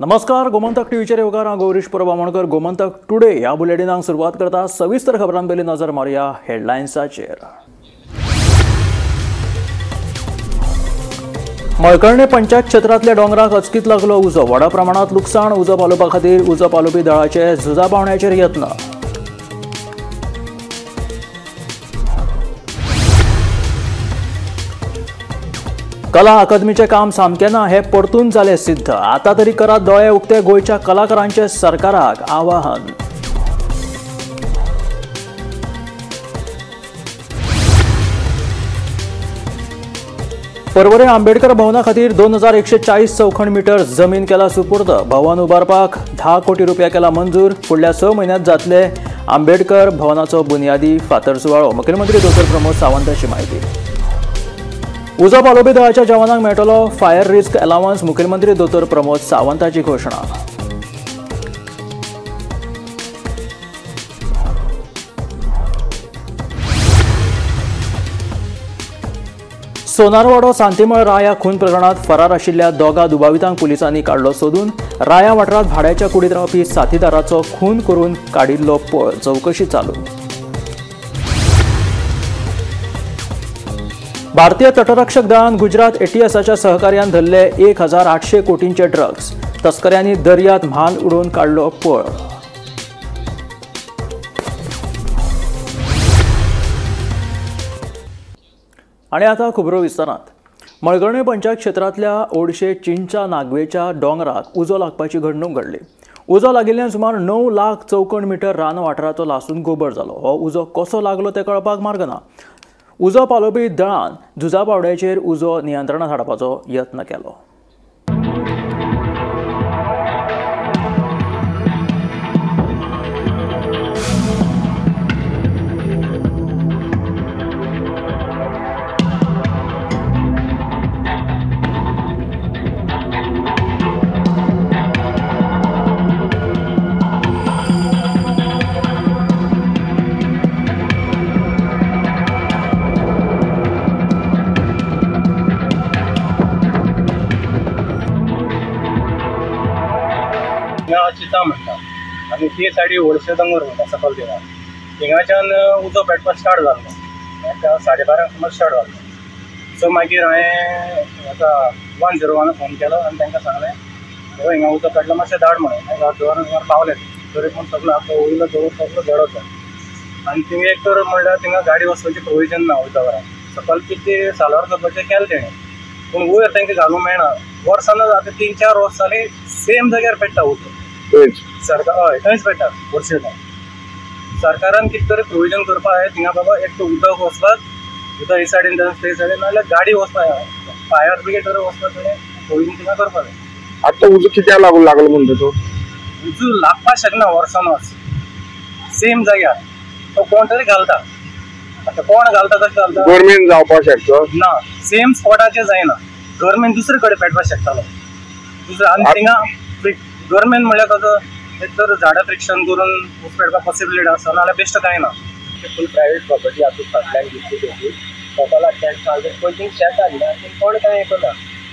नमस्कार, गोमंतक टीव्हीचेर येवकार. हांव गौरीश परब आमोणकर. गोमंतक टुडे ह्या बुलेटिनाक सुरवात करता. सविस्तर खबरां पयलीं नजर मारुया हेडलायन्साचेर. मळकर्णे पंचायत क्षेत्रांतल्या दोंगराक अचकीत लागलो उजो. व्हडा प्रमाणांत लुकसाण. उजो पालोवपा खातीर उजो पालोवपी दळाचे झुजा पावण्याचेर यत्न. कला अकादमीचें काम सामकें ना हें परतून जालें सिद्ध. आतां तरी करात दोळे उक्ते, गोंयच्या कलाकारांचें सरकाराक आवाहन. पर्वरे आंबेडकर भवना खातीर 2140 चौखण मिटर जमीन केला सुपूर्द. भवन उबारपाक 10 कोटी रुपया केला मंजूर. फुडल्या 6 म्हयन्यांत जातले आंबेडकर भवनाचो बुनियादी फातर सुवाळो. मुख्यमंत्री डॉ प्रमोद सावंत हांची म्हायती. उजो पालोवपी दळाच्या जवानांक मेळटलो फायर रिस्क अलावन्स. मुख्यमंत्री दोतोर प्रमोद सावंताची घोशणा. सोनारवाडो सांतीमळ राया खून प्रकरणात फरार आशिल्ल्या दोगा दुबावितांक पुलिसांनी काडलो सोदून. राया वाठारांत भाड्याच्या कुडींत रावपी साथीदाराचो खून करून काडिल्लो पळ. चवकशी चालू. भारतीय तटरक्षक दळान गुजरात एटीएसाच्या सहकार्यान धरले 1800 कोटींचे ड्रग्स. तस्कऱ्यांनी दर्यात म्हाल उडोवन काडलो पळ. आनी आतां खबरो विस्तारांत. मळकर्णे पंचायत क्षेत्रांतल्या ओडशे चिंचा नागवेच्या दोंगराक उजो लागपाची घडणूक घडली. उजो लागिल्ल्यान सुमार 9 लाख चौखण मिटर रान वाठाराचो लासून गोबर जालो. हो उजो कसो लागलो तें कळपाक मार्ग ना. उजो पालोवपी दळान झुजा पावड्याचेर उजो नियंत्रणांत हाडपाचो यत्न केलो. चिता म्हणटा आनी ते सायडी व्हडशे दोंगर म्हणटा सकयल देवा. थिंगाच्यान उजो पेटपाक स्टार्ट जाल्लो. 12:30 सुमार स्टार्ट जाल्लो. सो मागीर हांवें आतां 101 फोन केलो आनी तांकां सांगलें हिंगा उजो पेटलो मातशें धाड म्हणून. मागीर 101 सुमार पावले तरी पूण सगलो आतां वयलो दवर सगलो जडत जालो. आनी थिंगा एक तर म्हणल्यार थिंगा गाडी वचपाची प्रोविजन ना उजो सकयल कितें साल्वार करपाचें केलें तेणें, पूण वयर तांकां घालूंक मेळना. वर्सान आतां 3-4 वर्स जालीं सेम जाग्यार पेट्टा उजो. सरकार हय थंयच पेट्टा वर्स. सरकारान कितें तरी प्रोविजन करपाक जाय थिंगा बाबा. एक तर उदक वचपाक, उदक हे सायडीन ते सायडीन, नाजाल्यार गाडी वचपाक फायर ब्रिगेड वचपाक प्रोविजन थिंगा करपाक जाय. आतां उजो कित्याक लागून लागलो म्हणटा तो? उजो लागपाक शकना वर्सान वर्स सेम जाग्यार. तो कोण तरी घालता. आतां कोण घालता तशें घालता. गव्हर्मेंट जावपाक शकता ना, सेम स्पॉटाचेर जायना. गव्हर्मेंट दुसरे कडेन पेटपाक शकतालो दुसरे. आनी थिंगा गव्हर्मेंट म्हणल्यार कसो एक तर झाडां फ्रिक्शन करून पेटपाक पॉसिबिलिटी आसा, नाजाल्यार बेश्ट कांय ना. फूल प्रायवेट प्रॉपर्टी आतां फाटल्यान घेतली तेजी लोकां लाग पयलीं शेत हाडलें आनी कोण कांय हें ना.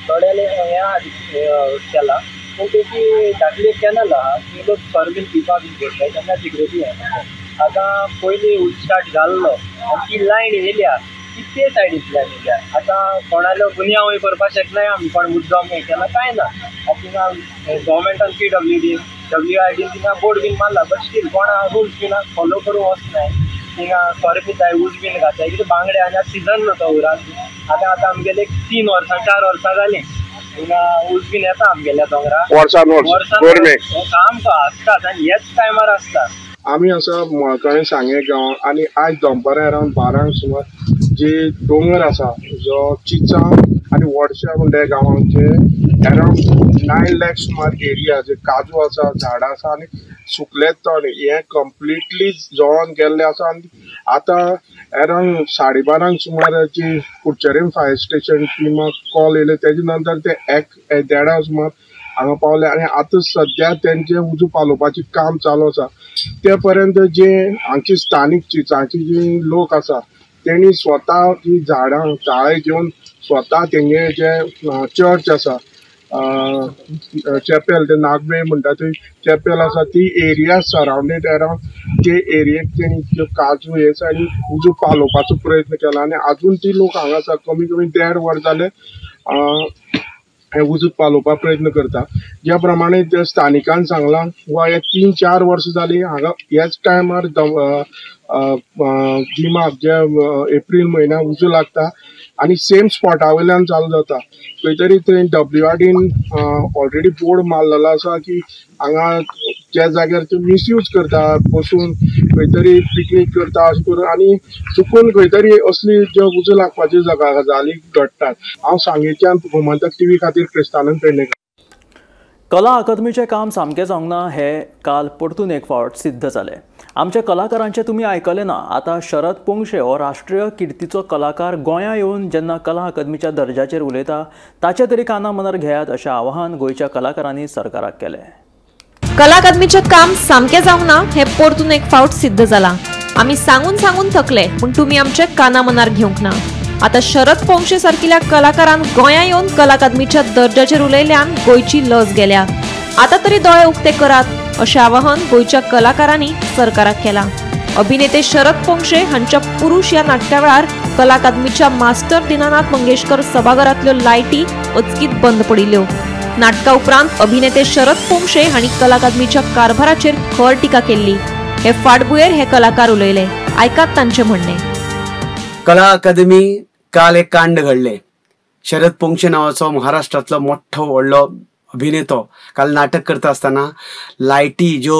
थोड्यांनी हें केलां पूण तेजी धाकली एक कॅनल आहा ती लोक सोरो बीन पिवपाक बीन घेतले तेन्ना सिगरेटी हें. आतां पयलीं उजो स्टार्ट जाल्लो आनी ती लायन येयल्या ती ते सायडींतल्यान येयल्या. आतां कोणालो गुन्यांवूय करपाक शकनाय आमी, कोण मुद्दम हें केलां कांय ना. आतां थिंगा गव्हर्मेंटान PWD WID थिंगा बोर्ड बीन मारला, बट स्टील कोण रुल्स बीन फॉलो करूंक वचनाय. थिंगा सोरो पिताय, ऊस बीन घाताय, कितें बांगडे. आनी आतां सिजन न्हू तो उरान. आतां आतां आमगेले 3 वर्सां 4 वर्सां जालीं हिंगा ऊस बीन येता आमगेल्या दोंगरा वर्सान वर्स सामको आसताच आनी ह्याच टायमार आसता. आमी आसा मळकर्णे सांगें गांव आनी आयज दनपारां अरावंड 12 सुमार जे दोंगर आसा जो चिचा आनी वडशा म्हणटा गांवांचे अरावंड 9 लाख सुमार एरिया जे काजू आसा, झाडां आसा आनी सुकले तण हें कंप्लिटली जळोन गेल्लें आसा. आनी आतां अरावंड 12:30 सुमार जी कुडचडें फायर स्टेशन टिमाक कॉल येयले तेजे नंतर ते 1-1.5 सुमार हांगा पावले आनी आतां सद्या तेंचें उजो पालोवपाचें काम चालू आसा. ते पर्यंत जे हांगची स्थानीक चिचाची जी लोक आसा तेणी स्वता ती झाडां ताळे घेवन स्वता तेंगे जे चर्च आसा चॅपेल, ते नागवे म्हणटा थंय चॅपेल आसा, ती एरिया सरावंडेड अरावंड ते एरियेक तेणी त्यो काजू हे सायडीन उजो पालोवपाचो प्रयत्न केला आनी आजून ती लोक हांगा आसा. कमी कमी 1.5 वर जालें हे उजो पालोवपाक प्रयत्न करता. ज्या प्रमाणे त्या स्थानिकान सांगलां वा हे 3-4 वर्सां जालीं हांगा ह्याच टायमार गिमाक जे एप्रील म्हयन्याक उजो लागता आनी सेम स्पॉटा वयल्यान चालू जाता. खंय तरी थंय WRDन ऑलरेडी बोर्ड मारलेलो आसा की हांगा ज्या जाग्यार ते मिसयूज करता, बसून खंय तरी पिकनीक करता अशें करून आनी चुकून खंय तरी असली ज्यो उजो लागपाच्यो गजाली घडटात. हांव सांगेच्यान गोमंतक टीव्ही खातीर क्रिस्तानंद पेडणेकर. कला अकादमीचें काम सामकें जावंक ना हें काल परतून एक फावट सिद्ध जालें. आमच्या कलाकारांचें तुमी आयकलें ना. आतां शरद पोंगशे हो राष्ट्रीय किर्तीचो कलाकार गोंया येवन जेन्ना कला अकादमीच्या दर्जाचेर उलयता ताचें तरी काना मनार घेयात अशें आवाहन गोंयच्या कलाकारांनी सरकाराक केलें. कला अकादमीचें काम सामकें जावंक ना हें परतून एक फावट सिद्ध जालां. आमी सांगून सांगून थकले पूण तुमी आमचे काना मनार घेवंक ना. आतां शरद पोंगशे सारकिल्या कलाकारान गोंया येवन कला अकादमीच्या दर्जाचेर उलयल्यान गोंयची लज गेल्या. आतां तरी दोळे उक्ते करात अशें आवाहन गोंयच्या कलाकारांनी सरकाराक केलां. अभिनेते शरद पोंगशे हांच्या पुरुष ह्या नाटका वेळार कला अकादमीच्या मास्टर दीनानाथ मंगेशकर सभाघरांतल्यो लायटी अचकीत बंद पडिल्ल्यो. नाटका उपरांत अभिनेते शरद पोंगशे हांणी कला अकादमीच्या कारभाराचेर खर टिका केल्ली. हे फाटभुंयेर हे कलाकार उलयले. आयकात तांचें म्हणणें. कला अकादमी काल एक कांड घडले. शरद पोंगशे नावाचो महाराष्ट्रांतलो मोठो व्हडलो अभिनेतो काल नाटक करता आसतना लायटी ज्यो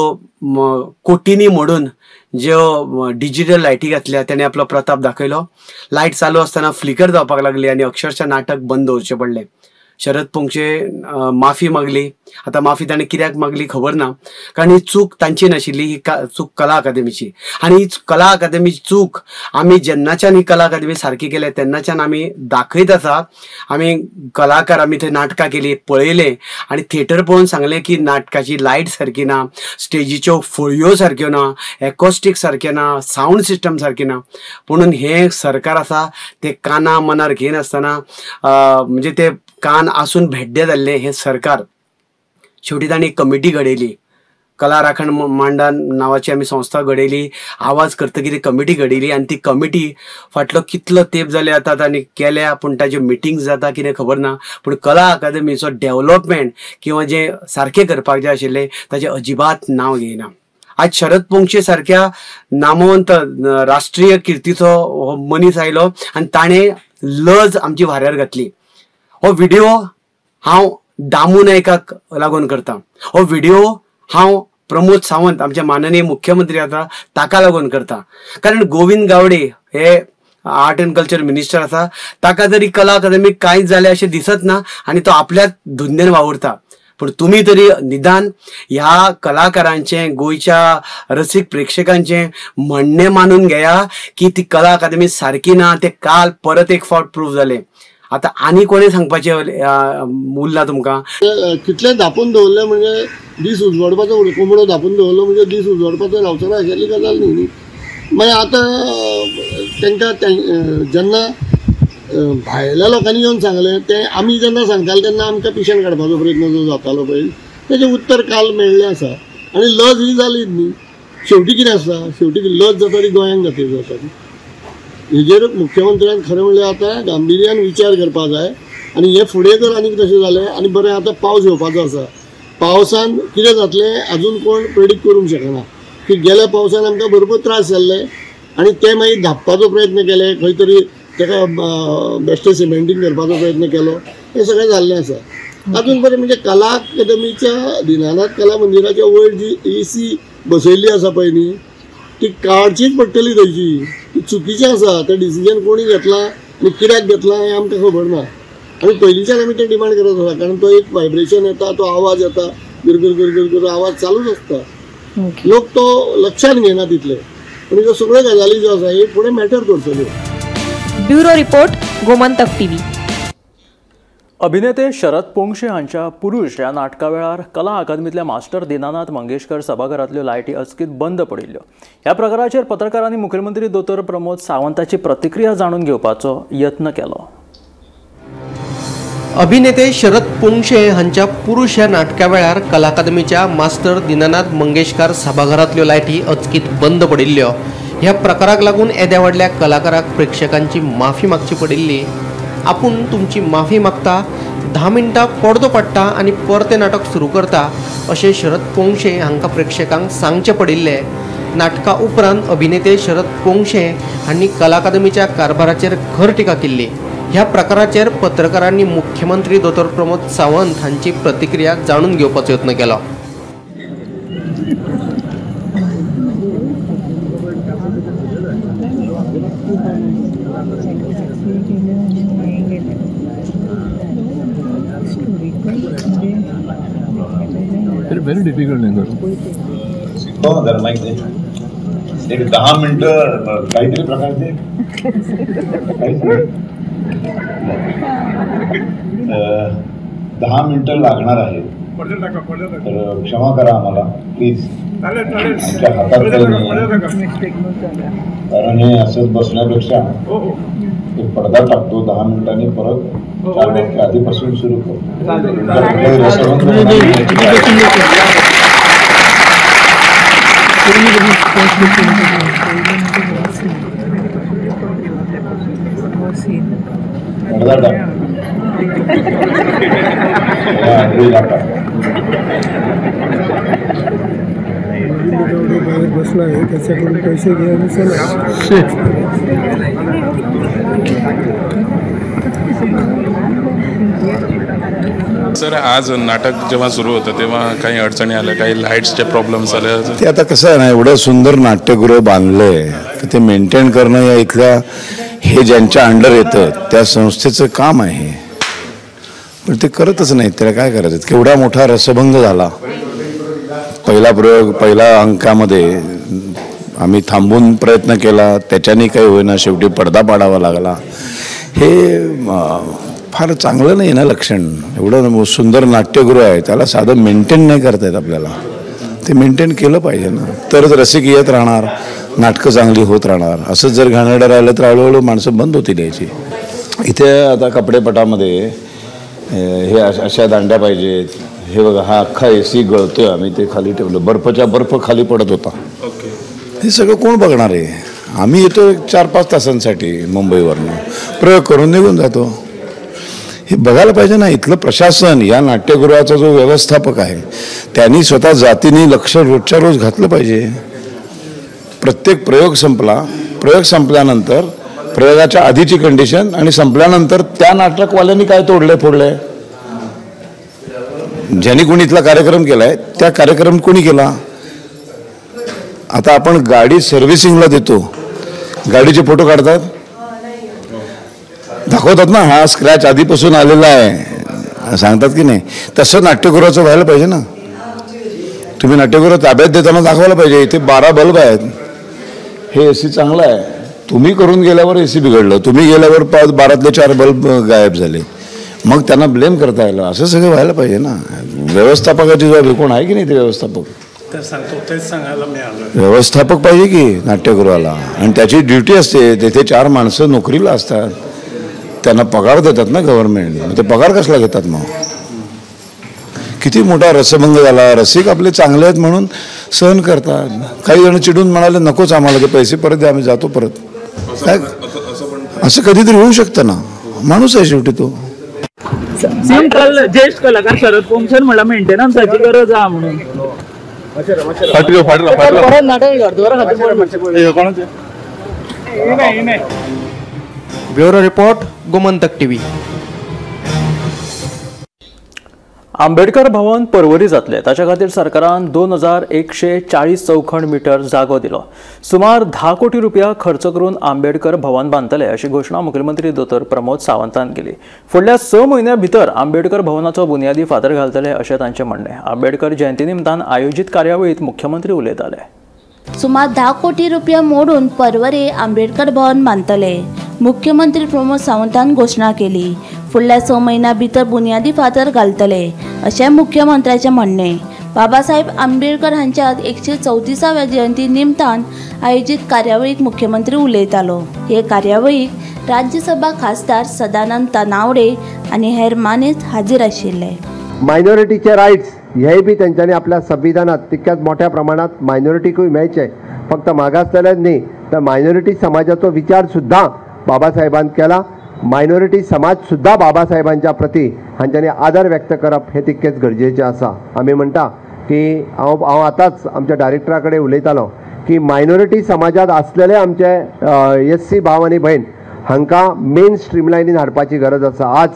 कोटींनी मोडून ज्यो डिजिटल लायटी घातल्या तेणे आपलो प्रताप दाखयलो. लायट चालू आसतना फ्लिकर जावपाक लागली आनी अक्षरशः नाटक बंद दवरचें पडलें. शरद पोंगशे माफी मागली. आतां माफी ताणें कित्याक मागली खबर ना, कारण ही चूक तांची नाशिल्ली, ही चूक कला अकादमीची. आनी ही कला अकादमीची चूक आमी जेन्नाच्यान ही कला अकादमी सारकी केल्या तेन्नाच्यान आमी दाखयत आसा. आमी कलाकार आमी थंय नाटकां केली, पळयलें आनी थिएटर पळोवन सांगलें की नाटकाची लायट सारकी ना, स्टेजीच्यो फळयो सारक्यो ना, एकॉस्टीक सारकें ना, सावंड सिस्टम सारकी ना. पुणून हें सरकार आसा तें काना मनार घेयनासतना म्हणजे ते कान आसून भेड्डे जाल्लें हें सरकार. शेवटी तांणी कमिटी घडयली, कला राखण मांडण नांवाची आमी संस्था घडयली, आवाज करतकीर कमिटी घडयली आनी ती कमिटी फाटलो कितलो तेंप जाले आतां तांणी केल्या, पूण ताज्यो मिटिंग्स जाता कितें खबर ना. पूण कला अकादमीचो डेवलपमेंट किंवा जें सारकें करपाक जाय आशिल्लें ताजें अजिबात नांव घेयना. आज शरद पोंगशे सारक्या नामवंत राष्ट्रीय किर्तीचो हो मनीस आयलो आनी ताणें लज आमची वाऱ्यार घातली. हो व्हिडिओ हांव दामू नायकाक लागून करता, हो व्हिडिओ हांव प्रमोद सावंत आमचे माननीय मुख्यमंत्री आसा ताका लागून करता. कारण गोविंद गावडे हे आर्ट एंड कल्चर मिनिस्टर आसा, ताका जरी कला अकादमीक कांयच जालें अशें दिसत ना आनी तो आपल्याच धुंदेन वावुरता. पूण तुमी तरी निदान ह्या कलाकारांचें, गोंयच्या रसीक प्रेक्षकांचें म्हणणें मानून घेया की ती कला अकादमी सारकी ना, तें काल परत एक फावट प्रूव जालें. आतां आनी कोणें सांगपाचें उरलां तुमकां? कितलें धापून दवरलें म्हणजे दीस उजवाडपाचो, कोंबडो धापून दवरलो म्हणजे दीस उजवाडपाचो रावचो ना अशेंली गजाल न्ही न्ही. मागीर आतां तांकां जेन्ना भायल्या लोकांनी येवन सांगलें तें आमी जेन्ना सांगताले तेन्ना आमकां पिशें काडपाचो प्रयत्न जो जातालो पळय तेजें उत्तर काल मेळ्ळें आसा. आनी लज ही जाली न्ही. शेवटी कितें आसा, शेवटी लज जाता ती गोंयांक जाता ती. हेजेर मुख्यमंत्र्यान खरें म्हणल्यार आतां गांभिर्यान विचार करपाक जाय. आनी हें फुडें जर आनीक तशें जालें आनी बरें आतां पावस येवपाचो आसा, पावसान कितें जातलें आजून कोण प्रेडिक्ट करूंक शकना. की गेल्या पावसान आमकां भरपूर त्रास जाल्ले आनी ते मागीर धांपपाचो प्रयत्न केले, खंय तरी ताका बेश्टें सिमेंटींग करपाचो प्रयत्न केलो, हें सगळें जाल्लें आसा. तातूंत बरें म्हणजे कला अकादमीच्या दीनानाथ कला मंदिराच्या वयर जी ए सी बसयल्ली आसा पळय न्ही ती काडचीच पडटली थंयची, ती चुकीचें आसा. तें डिसिजन कोणी घेतलां आनी कित्याक घेतलां हें आमकां खबर ना. आनी पयलींच्यान आमी तें डिमांड करत आसा, कारण तो एक वायब्रेशन येता, तो आवाज येता, गुरगुर गुरगुर गुर आवाज चालूच आसता, लोक तो लक्षात घेना तितले. पूण ह्यो सगळ्यो गजाली ज्यो आसा हे फुडें मॅटर करतल्यो. Bureau report, Gomantak TV. अभिनेते शरद पोंगशे हांच्या पुरुष ह्या नाटका वेळार कला अकादमीतल्या मास्टर दीनानाथ मंगेशकर सभाघरांतल्यो लायटी अचकीत बंद पडिल्ल्यो. ह्या प्रकाराचेर पत्रकारांनी मुख्यमंत्री दोतोर प्रमोद सावंताची प्रतिक्रिया जाणून घेवपाचो यत्न केलो. अभिनेते शरद पोंक्षे हांच्या पुरुष ह्या नाटका वेळार कला अकादमीच्या मास्टर दीनानाथ मंगेशकार सभाघरांतल्यो लायटी अचकीत बंद पडिल्ल्यो. ह्या प्रकाराक लागून येद्या व्हडल्या कलाकाराक प्रेक्षकांची माफी मागची पडिल्ली. आपूण तुमची माफी मागता, 10 मिनटां पडदो पडटा आनी परतें नाटक सुरू करता अशें शरद पोंक्षे हांकां प्रेक्षकांक सांगचें पडिल्लें. नाटका उपरांत अभिनेते शरद पोंक्षे हांणी कला अकादमीच्या कारभाराचेर खर टिका केल्ली. ह्या प्रकाराचेर पत्रकारांनी मुख्यमंत्री दोतोर प्रमोद सावंत हांची प्रतिक्रिया जाणून घेवपाचो यत्न केलो. व्हेरी डिफिकल्ट नाही सर, माहिती एक 10 मिनटं काहीतरी प्रकारचे काहीच नाही, 10 मिनटं लागणार आहे, तर क्षमा करा आम्हाला प्लीज. आमच्या हातात काही नाही, कारण हे असंच बसण्यापेक्षा एक पडदा टाकतो, 10 मिनिटांनी परत 4 वाजता आधीपासून सुरू करतो. पडदा टाक, बाहेर बसला आहे त्याच्याकडून पैसे घ्या. सर, आज नाटक जेव्हा सुरू होतं तेव्हा काही अडचणी आल्या, काही लाईट्सचे प्रॉब्लेम्स आले. ते आता कसं आहे ना, एवढं सुंदर नाट्यगृह बांधलं आहे तर ते मेंटेन करणं या इथल्या हे ज्यांच्या अंडर येतं त्या संस्थेचं काम आहे, पण ते करतच नाही. त्याला काय करायचं? केवढा मोठा रसभंग झाला. पहिला प्रयोग, पहिला अंकामध्ये आम्ही थांबून प्रयत्न केला, त्याच्याने काही होईना, शेवटी पडदा पाडावा लागला. हे फार चांगलं नाही ना लक्षण. एवढं सुंदर नाट्यगृह आहे, त्याला साधं मेंटेन नाही करता येत आपल्याला. ते मेंटेन केलं पाहिजे ना, तरच रसिक येत राहणार, नाटकं चांगली होत राहणार. असंच जर घाणेरडं राहिलं तर हळूहळू माणसं बंद होतील यायची. इथे आता कपडेपटामध्ये हे अशा दांड्या पाहिजेत. हे बघा, हा अख्खा AC गळतोय, आम्ही ते खाली ठेवलं, बर्फच्या बर्फ खाली पडत होता. हे सगळं कोण बघणार आहे? आम्ही येतो 4-5 तासांसाठी मुंबईवरनं, प्रयोग करून निघून जातो. हे बघायला पाहिजे ना इथलं प्रशासन. या नाट्यगृहाचा जो व्यवस्थापक आहे त्यांनी स्वतः जातीने लक्ष रोजच्या रोज घातलं पाहिजे. प्रत्येक प्रयोग संपला, प्रयोग संपल्यानंतर प्रयोगाच्या आधीची कंडिशन आणि संपल्यानंतर त्या नाटकवाल्यांनी काय तोडलं फोडलंय, ज्यांनी कोणी इथला कार्यक्रम केलाय त्या कार्यक्रम कोणी केला. आता आपण गाडी सर्व्हिसिंगला देतो, गाडीचे फोटो काढतात, दाखवतात ना, हा स्क्रॅच आधीपासून आलेला आहे, सांगतात की नाही. तसं नाट्यगृहाचं व्हायला पाहिजे ना. तुम्ही नाट्यगृह ताब्यात देताना दाखवायला पाहिजे, इथे 12 बल्ब आहेत, हे AC चांगलं आहे. तुम्ही करून गेल्यावर AC बिघडलं, तुम्ही गेल्यावर 12तले 4 बल्ब गायब झाले, मग त्यांना ब्लेम करता आलं. असं सगळं व्हायला पाहिजे ना. व्यवस्थापकाची जबाबदारी कोण आहे की नाही ते व्यवस्थापक व्यवस्थापक पाहिजे की नाट्यगृहाला, आणि त्याची ड्युटी असते. तेथे 4 माणसं नोकरीला असतात, त्यांना पगार देतात ना गव्हर्नमेंट, ते पगार कसला घेतात मग? किती मोठा रसभंग झाला. रसिक आपले चांगले आहेत म्हणून सहन करतात. काही जण चिडून म्हणाले नकोच आम्हाला, ते पैसे परत द्या, आम्ही जातो परत. काय असं कधीतरी होऊ शकतं ना, माणूस आहे शेवटी तो. ज्येष्ठ कलाकार शरद पोंक्षे म्हणला मेंटेनन्साची गरज आहा म्हणून. Bureau report, Gomantak TV. Ambedkar Bhavan Porvorim जातले, ताच्या खातीर सरकारान 2140 चौखण मिटर जागो दिलो. सुमार 10 कोटी रुपया खर्च करून आंबेडकर भवन बांदतले अशी घोशणा मुख्यमंत्री दोतोर प्रमोद सावंतान केली. फुडल्या 6 म्हयन्या भितर आंबेडकर भवनाचो बुनियादी फातर घालतले अशें तांचें म्हणणें. आंबेडकर जयंती निमतान आयोजीत कार्यावळींत मुख्यमंत्री उलयताले. सुमार 10 कोटी रुपया मोडून पर्वरे आंबेडकर भवन बांदतले, मुख्यमंत्री प्रमोद सावंतान घोशणा केली. फुडल्या 6 म्हयन्या भितर बुनियादी फातर घालतले अशें मुख्यमंत्र्याचें म्हणणें. बाबासाहेब आंबेडकर हांच्या 134व्या जयंती निमतान आयोजीत कार्यावळीक मुख्यमंत्री उलयतालो. हे कार्यावळीक राज्यसभा खासदार सदानंद तानावडे आनी हेर मानेस्त हाजीर आशिल्ले. मायनॉरिटीचे रायट्स हेय बी तेंच्यांनी आपल्या संविधानात तितक्याच मोठ्या प्रमाणात मायनॉरिटीकूय मेळचे, फक्त मागासलेल्याच न्ही तर मायनॉरिटी समाजाचो विचार सुद्दां बाबासाहेबान केला. मायनॉरिटी समाज सुद्दां बाबासाहेबांच्या प्रती हांच्यांनी आदर व्यक्त करप हें तितकेंच गरजेचें आसा. आमी म्हणटा की हांव आतांच आमच्या डायरेक्टरा कडेन उलयतालो की मायनॉरिटी समाजांत आसलेले आमचे एस सी भाव आनी भयण हांकां मेन स्ट्रीमलायनीन हाडपाची गरज आसा. आज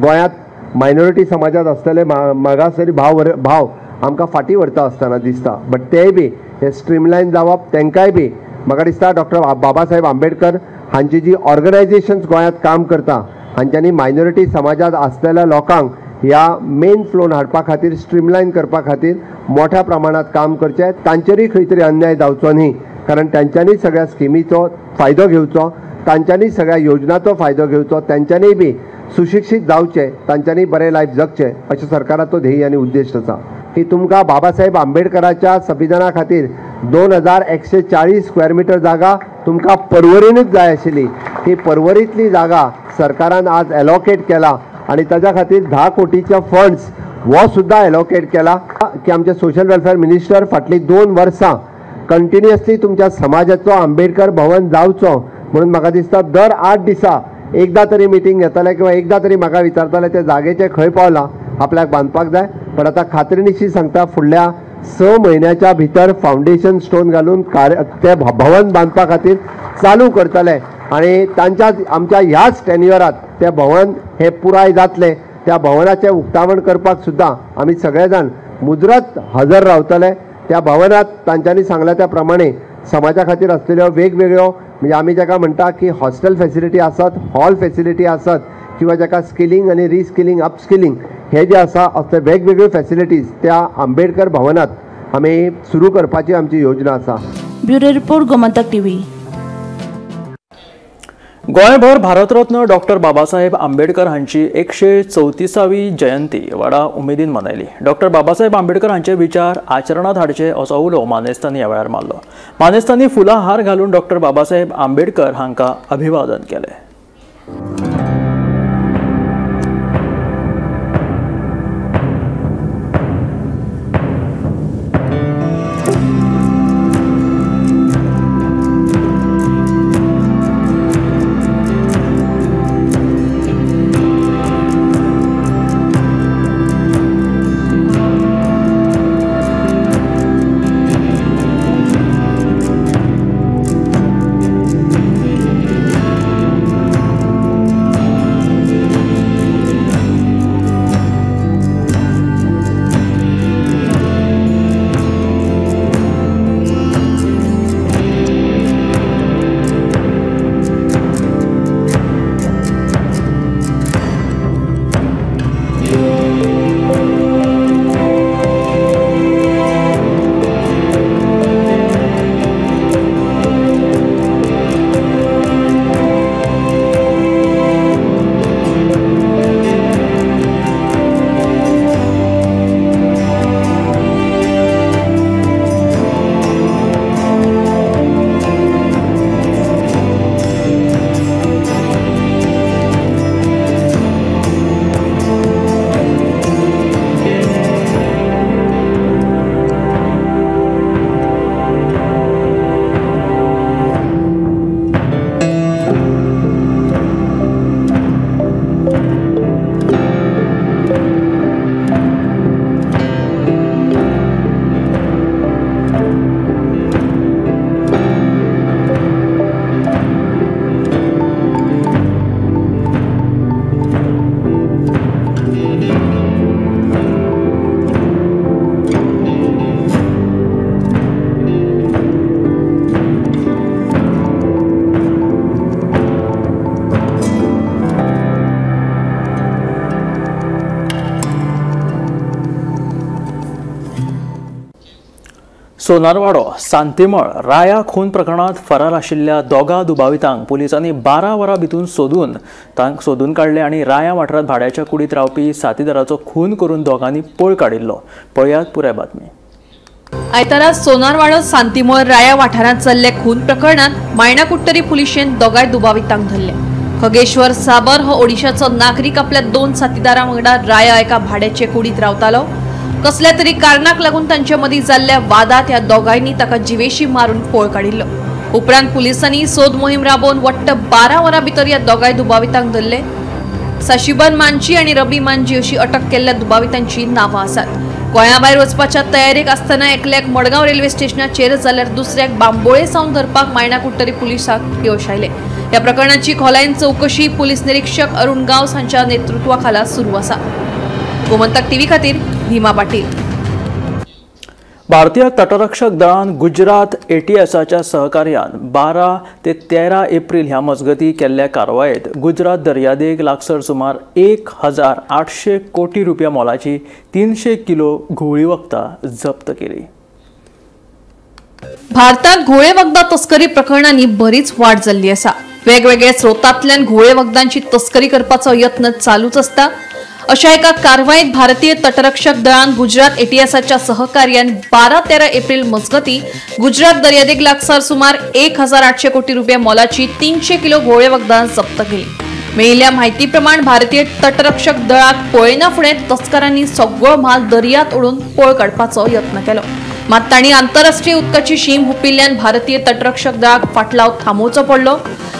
गोंयांत मायनॉरिटी समाजांत आसलेले मागासलेले भाव आमकां फाटीं व्हरता आसतना दिसता, बट तेय बी हे स्ट्रीमलायन जावप तांकांय बी म्हाका दिसता डॉक्टर बाबासाहेब आंबेडकर हांची जी ऑर्गनायझेशन्स गोंयांत काम करता हांच्यांनी मायनॉरिटी समाजांत आसलेल्या लोकांक ह्या मेन फ्लोन हाडपा खातीर स्ट्रीमलायन करपा खातीर मोठ्या प्रमाणात काम करचें. तांचेरूय खंय तरी अन्याय जावचो न्ही, कारण तांच्यांनी सगळ्या स्किमीचो फायदो घेवचो, तांच्यांनी सगळ्या योजनाचो फायदो घेवचो, तांच्यांनी बी सुशिक्षीत जावचें, तांच्यांनी बरें लायफ जगचें अशें सरकाराचो ध्येय आनी उद्देश आसा. की तुमकां बाबासाहेब आंबेडकराच्या संविधाना खातीर 2140 स्क्वेअर मिटर जागा तुमकां पर्वरीनूच जाय आशिल्ली, ही पर्वरींतली जागा सरकारान आज एलोकेट केला आनी ताज्या खातीर 10 कोटीचे फंड्स हो सुद्दां एलोकेट केला. की आमचे सोशल वेलफेअर मिनिस्टर फाटलीं 2 वर्सां कंटिन्युअसली तुमच्या समाजाचो आंबेडकर भवन जावचो म्हणून म्हाका दिसता दर 8 दिसा एकदां तरी मिटींग घेताले किंवा एकदां तरी म्हाका विचारताले ते जागेचे खंय पावलां, आपल्याक बांदपाक जाय. पण आतां खात्रीनिशी सांगता फुडल्या 6 म्हयन्याच्या भितर फावंडेशन स्टोन घालून ते भवन बांदपा खातीर चालू करतले आनी तांच्या आमच्या ह्याच टेन्युअरात ते भवन हे पुराय जातले. त्या भवनाचें उक्तावण करपाक सुद्दां आमी सगळे जाण मुजरत हजर रावतले. त्या भवनात तांच्यांनी सांगल्या त्या प्रमाणे समाजा खातीर आसलेल्यो वेगवेगळ्यो म्हणजे आमी जाका म्हणटा की हॉस्टेल फॅसिलिटी आसत, हॉल फॅसिलिटी आसत किंवा जाका स्किलिंग आनी रिस्किलिंग अपस्किलिंग हे जे आसा असले वेगवेगळ्यो फॅसिलिटीज त्या आंबेडकर भवनात आमी सुरू करपाची आमची योजना आसा. Bureau report, Gomantak TV. गोंयभर भारतरत्न डॉक्टर बाबासाहेब आंबेडकर हांची 134वी जयंती व्हडा उमेदीन मनयली. डॉक्टर बाबासाहेब आंबेडकर हांचे विचार आचरणांत हाडचे असो उलो मानेस्तांनी ह्या वेळार मारलो. मानेस्तांनी फुलां हार घालून डॉक्टर बाबासाहेब आंबेडकर हांकां अभिवादन केलें. सोनारवाडो सांतीमळ राया खून प्रकरणात फरार आशिल्ल्या दोगा दुबावितांक पुलिसांनी 12 वरां भितून सोदून काडले आनी राया वाठारांत भाड्याच्या कुडींत रावपी साथीदाराचो खून करून दोगांनी पळ काडिल्लो. पळयात पुराय बातमी. आयतारा सोनारवाडो सांतीमळ राया वाठारांत चल्ले खून प्रकरणात मायणाकुट्टरी पुलिशेन दोगांय दुबावितांक धरले. खगेश्वर साबर हो ओडिशाचो नागरीक आपल्या 2 साथीदारां वांगडा राया एका भाड्याचे कुडीत रावतालो. कसल्या तरी कारणाक लागून तांचे मदीं जाल्ल्या वादात ह्या दोगांयनी ताका जिवेशी मारून पळ काडिल्लो. उपरांत पुलिसांनी सोद मोहीम राबोवन वट्ट 12 वरां भितर ह्या दोगांय दुबावितांक धरले. साशिबन मांजी आनी रबी मांजी अशी अटक केल्ल्या दुबावितांची नांवां आसात. गोंया भायर वचपाच्या तयारेक आसतना एकल्याक मडगांव रेल्वे स्टेशनाचेर जाल्यार दुसऱ्याक बांबोळे सावन धरपाक मायणा कुडटरी पुलिसांक यश आयलें. ह्या प्रकरणाची खोलायेन चवकशी पुलीस निरीक्षक अरुण गांवस हांच्या नेतृत्वाखाला सुरू आसा. गोमंतक टीव्ही खातीर भीमा पाटील. भारतीय तटरक्षक दळान गुजरात एटीएसाच्या सहकार्यान 12 ते 13 एप्रिल ह्या मजगती केल्ल्या कारवायेत गुजरात दर्यादेग लागसर सुमार 1800 कोटी रुपया मोलाची 300 किलो घुंवळी वखदां जप्त केली. भारतात घुंवळे वखदां तस्करी प्रकरणांनी बरीच वाड जाल्ली आसा. वेगवेगळ्या स्रोतांतल्यान घुंवळे वखदांची तस्करी करपाचो यत्न चालूच आसता. अशा एका कारवायेत भारतीय तटरक्षक दळान गुजरात एटीएसाच्या सहकार्यान 12-13 एप्रिल मजगती गुजरात दर्यादेग लागसार सुमार 1800 कोटी रुपया मोलाची 300 किलो घुंवळे वखदां जप्त केली. मेळिल्ल्या म्हायती प्रमाण भारतीय तटरक्षक दळाक पळयना फुडें तस्करांनी सगळो म्हाल दर्यांत उडोवन पळ काडपाचो यत्न केलो. मात तांणी आंतरराष्ट्रीय उदकाची शीम हुपिल्ल्यान भारतीय तटरक्षक दळाक फाटलाव थांबोवचो पडलो.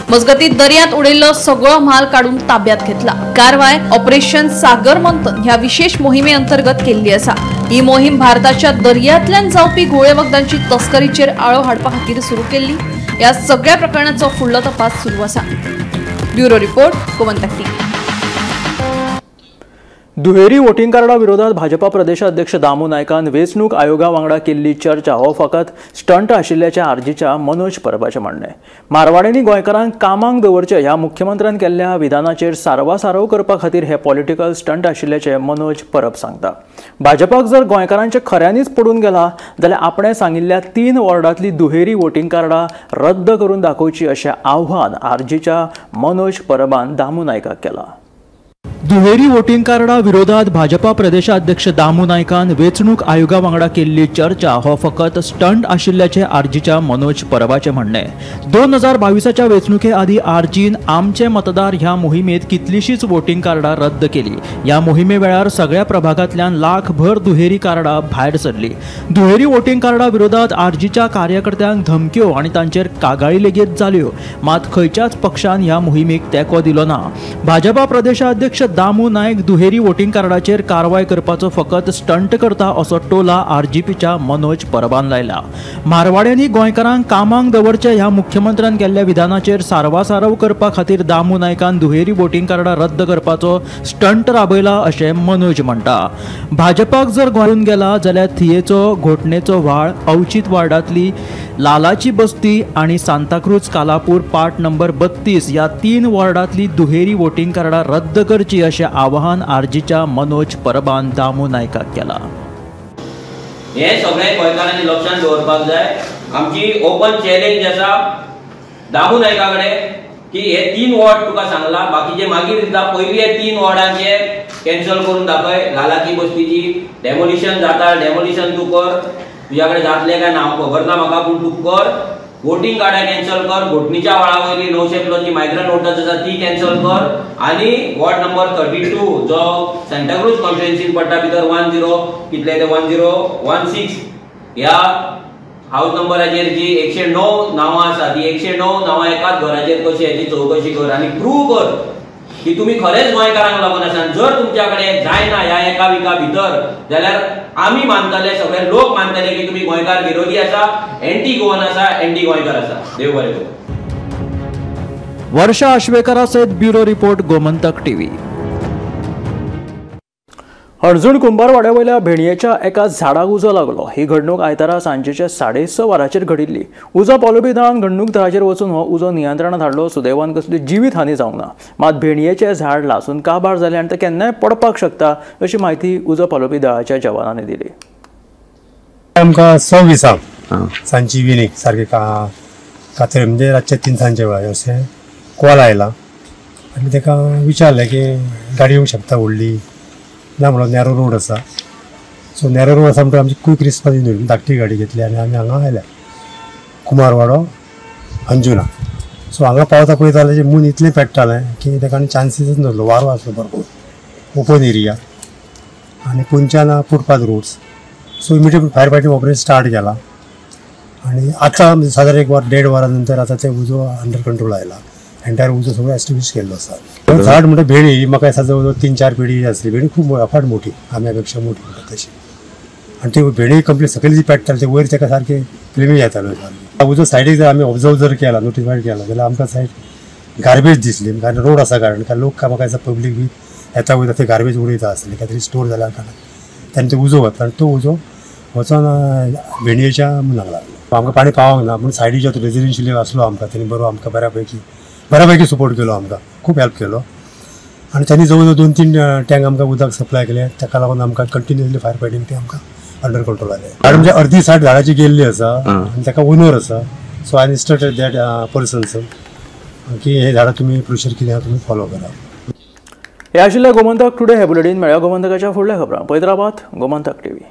मजगती दर्यांत उडयल्लो सगळो म्हाल काडून ताब्यात घेतला. कारवाय ऑपरेशन सागर मंथन ह्या विशेष मोहिमे अंतर्गत केल्ली आसा. ही मोहीम भारताच्या दर्यांतल्यान जावपी घुंवळे वखदांची तस्करीचेर आळो हाडपा खातीर सुरू केल्ली. ह्या सगळ्या प्रकरणाचो फुडलो तपास सुरू आसा. Bureau report, Gomantak TV. दुहेरी वोटिंग कार्डा विरोधात भाजपा प्रदेशाध्यक्ष दामू नायकान वेंचणूक आयोगा वांगडा केल्ली चर्चा हो फकत स्टंट आशिल्ल्याच्या आरजीच्या मनोज परबाचें म्हणणें. मारवाड्यांनी गोंयकारांक कामाक दवरचे ह्या मुख्यमंत्र्यान केल्ल्या विधानाचेर सारवासारव करपा खातीर हे पॉलिटिकल स्टंट आशिल्ल्याचें मनोज परब सांगता. भाजपाक जर गोंयकारांचें खऱ्यांनीच पडून गेला जाल्यार आपणें सांगिल्ल्या 3 वॉर्डांतली दुहेरी वोटिंग कार्डां रद्द करून दाखोवची अशें आव्हान आरजीच्या मनोज परबान दामू नायकाक केलां. दुहेरी वोटिंग कार्डा विरोधात भाजपा प्रदेशाध्यक्ष दामू नायकान वेंचणूक आयोगा वांगडा केल्ली चर्चा हो फकत स्टंट आशिल्ल्याचें आरजीच्या मनोज परबाचें म्हणणें. 2022च्या वेंचणुके आदीं आरजीन आमचे मतदार ह्या मोहिमेंत कितलीशींच वोटिंग कार्डां रद्द केली. ह्या मोहिमे वेळार सगळ्या प्रभागांतल्यान लाखभर दुहेरी कार्डां भायर सरली. दुहेरी वोटिंग कार्डा विरोधात आरजीच्या कार्यकर्त्यांक धमक्यो आनी तांचेर कागाळी लेगीत जाल्यो. मात खंयच्याच पक्षान ह्या मोहिमेक तेंको दिलो ना. भाजपा प्रदेशाध्यक्ष दामू नायक दुहेरी वोटिंग कार्डाचेर कारवाय करपाचो फकत स्टंट करता असो टोला आरजीपीच्या मनोज परबान लायला. मारवाड्यांनी गोंयकारांक कामाक दवरचे ह्या मुख्यमंत्र्यान केल्ल्या विधानाचेर सारवासारव करपा खातीर दामू नायकान दुहेरी वोटिंग कार्डां रद्द करपाचो स्टंट राबयला अशें मनोज म्हणटा. भाजपाक जर गोंयून गेला जाल्यार थियेचो घोटणेचो व्हाळ, अवचीत वार्डांतली लालाची बस्ती आनी सांताक्रूज कालापूर पार्ट नंबर 32 ह्या 3 वॉर्डांतली दुहेरी वोटिंग कार्डां रद्द करची अशें आवाहन आरजीच्या मनोज परबान दामू नायकाक केला. हे सगळे गोंयकारांनी लक्षांत दवरपाक जाय. आमची ओपन चॅलेंज आसा दामू नायका कडेन की हे 3 वॉर्ड तुका सांगला, बाकीचे मागीर दिता. पयली हे 3 वॉर्डांचे कॅन्सल करून दाखय. लालाची बस्तीची डेमोलिशन जाता, डेमोलिशन तूं कर, तुज्या कडेन जातलें काय ना खबर ना म्हाका, पूण तूं कर. वोटिंग कार्डां कॅन्सल कर, घोटणीच्या व्हाळा वयली 900 प्लस मायग्रंट वोटर्स आसा ती कॅन्सल कर, आनी वॉर्ड नंबर 32 जो सांताक्रूज कॉन्स्टिट्युएन्सीन पडटा भितर 10 कितले ते 1016 ह्या हावस नंबराचेर जी 109 नांवां आसा ती 109 नांवां एकाच घराचेर कशी हेची चवकशी कर आनी प्रूव कर की तुमी खरेंच गोंयकारांक लागून आसा. जर तुमच्या कडेन जायना ह्या एका विका भितर जाल्यार आमी मानतले, सगळे लोक मानतले की तुमी गोंयकार विरोधी आसा, एंटी गोवन आसा, एंटी गोंयकार आसा. देव बरें करूं. वर्षा आश्वेकरा सयत bureau report, Gomantak TV. Hanjun कुंभारवाड्या वयल्या भेणयेच्या एका झाडाक उजो लागलो. ही घडणूक आयतारा सांजेच्या 6:30 वरांचेर घडिल्ली. उजो पालोवपी दळान घडणूक थळाचेर वचून हो उजो नियंत्रणांत हाडलो. सुदैवान कसली जिवीत हानी जावंक ना. मात भेणयेचें झाड लासून काबार जालें आनी तें केन्नाय पडपाक शकता अशी म्हायती उजो पालोवपी दळाच्या जवानांनी दिली. आमकां 6:20 सांजची इव्हिनींग सारकें कातरे म्हणजे रातचे 3 सांजच्या वेळार अशें कॉल आयला आनी ताका विचारलें की गाडी येवंक शकता व्हडली ना म्हणून नॅरो रोड आसा. सो नॅरो रोड आसा म्हणटकच आमची क्वीक रिस्पॉन्स येवन धाकटी गाडी घेतली आनी आमी हांगा आयल्या कुमारवाडो अंजुना. सो हांगा पावता पळयता जाल्यार मून इतलें पेट्टालें की ताका आनी चान्सीसच नासलो. वारो आसलो भरपूर, ओपन एरिया आनी पोंदच्यान footpath roads. So immediate fire fighting operation start केलां आनी आतां सादारण एक वर देड वरा नंतर आतां ते उजो अंडर कंट्रोल आयला. एंटायर उजो सगळो एस्टिब्लिश केल्लो आसा. झाड म्हणटा भेणी ही म्हाका दिसता जवळ जवळ 3-4 पिढी आसली. भेणी खूब अफाट मोठी, आंब्या पेक्षा मोठी म्हणटा तशी. आनी ती भेणी कंप्लीट सकयल जी पेट्टाली ते वयर ताका सारकें क्लिमी येतालो सारकें. उजो सायडीक जर आमी ऑब्जर्व जर केला, नोटिफाय केला जाल्यार आमकां सायड गार्बेज दिसली. कारण रोड आसा, कारण कारण लोक म्हाका दिसता पब्लीक बी येता वयता ते गार्बेज उडयता आसले, कांय तरी स्टोर जाल्या कारणान तांणी तो उजो घातला आनी तो उजो वचोन भेणयेच्या मुनाक लागलो. आमकां पाणी पावोंक ना पूण सायडीच्या तो रेजिडेन्शियल आसलो आमकां, तेणी बरो आमकां बऱ्यापैकी सपोर्ट केलो, आमकां खूब हेल्प केलो. आनी त्यांनी जवळ जवळ 2-3 टँक आमकां उदक सप्लाय केलें. ताका लागून आमकां कंटिन्युअसली फायर फायटींग ते आमकां अंडर कंट्रोल आयलें. झाड म्हणजे अर्दी सायड झाडाची गेल्ली आसा आनी ताका ओनर आसा. So I instructed that persons की हे झाडां तुमी प्रोसिजर कितें आहा तुमी फॉलो करा. हे आशिल्ले गोमंतक टुडे हे बुलेटीन. मेळ्या गोमंतकाच्या फुडल्या खबरां. हैदराबाद, गोमंतक टीव्ही.